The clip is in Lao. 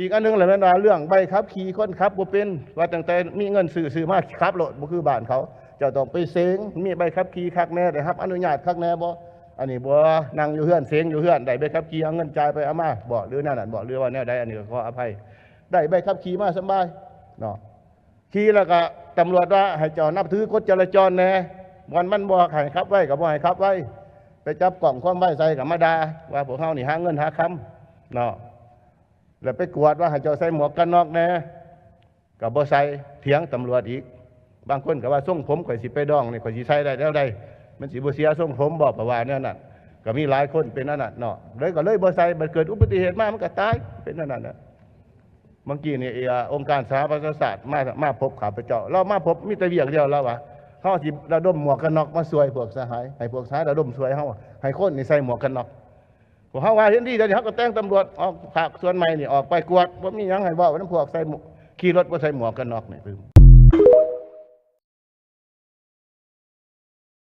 ອີກອັນໜຶ່ງລະແມ່ນວ່າເລື່ອງໃບຂັບຂີ່ຄົນຂັບບໍ່ເປັນ ວ່າຕັ້ງແຕ່ມີເງິນຊື້ ຊື້ມາຂັບໂລດ ບໍ່ຄືບ້ານເຂົາ. ເຈົ້າຕ້ອງໄປເສັງ ມີໃບຂັບຂີ່ຄັກແນ່ ໄດ້ຮັບອະນຸຍາດຄັກແນ່ບໍ່? ອັນນີ້ບໍ່ ນັ່ງຢູ່ເຮືອນເສັງຢູ່ເຮືອນ ໄດ້ໃບຂັບຂີ່ ເອົາເງິນຈ່າຍໄປເອົາມາບໍ່ ຫຼືແນວນັ້ນບໍ່ ຫຼືວ່າແນວໃດ? ອັນນີ້ກໍຂໍອະໄພ. ໄດ້ໃບຂັບຂີ່ມາສະບາຍເນາະ ຂີ່ແລ້ວກໍຕຳຫຼວດວ່າໃຫ້ເຈົ້ານັບຖືກົດຈະລາຈອນແດ່ ບ່ອນມັນບໍ່ໃຫ້ຂັບໄວກໍບໍ່ໃຫ້ຂັບໄວ ໄປຈັບກ້ອງຄວາມໄວໃສ່ກໍມາດ່າວ່າພວກເຮົານີ້ຫາເງິນຫາຄຳເນາະ ແລ້ວໄປກວດວ່າໃຫ້ເຈົ້າໃສ່ໝວກກັນນັອກແດ່ ກໍບໍ່ໃສ່ ຖຽງຕຳຫຼວດອີກ. ບາງຄົນກໍວ່າ ຊົງຜົມຂ້ອຍຊິໄປດອງນີ້ ຂ້ອຍຊິໃສ່ໄດ້ແນວໃດ? ມັນຊິບໍ່ເສຍຊົງຜົມບໍ່? ເຂົາວ່າແນວນັ້ນ ກໍມີຫຼາຍຄົນເປັນອັນນັ້ນເນາະ ເລີຍກໍເລີຍບໍ່ໃສ່ ບັດເກີດອຸບັດຕິເຫດມາ ມັນກໍຕາຍ ເປັນອັນນັ້ນນະ. ເມື່ອກີ້ນີ້ ເອີ ອົງການສະຫະປະຊາຊາດມາ ມາພົບຂ້າພະເຈົ້າ ລາວມາພົບມີແຕ່ວຽກດຽວ ລາວວ່າ ເຮົາຊິລະດົມໝວກກັນນັອກມາຊ່ວຍພວກສະຫາຍ ໃຫ້ພວກສະຫາຍລະດົມຊ່ວຍເຮົາ ໃຫ້ຄົນນີ້ໃສ່ໝວກກັນນັອກ. ພວກເຮົາວ່າເຫັນດີ ດຽວນີ້ເຮົາກໍແຕ່ງຕຳຫຼວດອອກ ພາກສ່ວນໃໝ່ນີ້ອອກໄປກວດ ບໍ່ມີຫຍັງໃຫ້ເວົ້ານຳພວກໃສ່ໝວກ ຂີ່ລົດບໍ່ໃສ່ໝວກກັນນັອກນີ້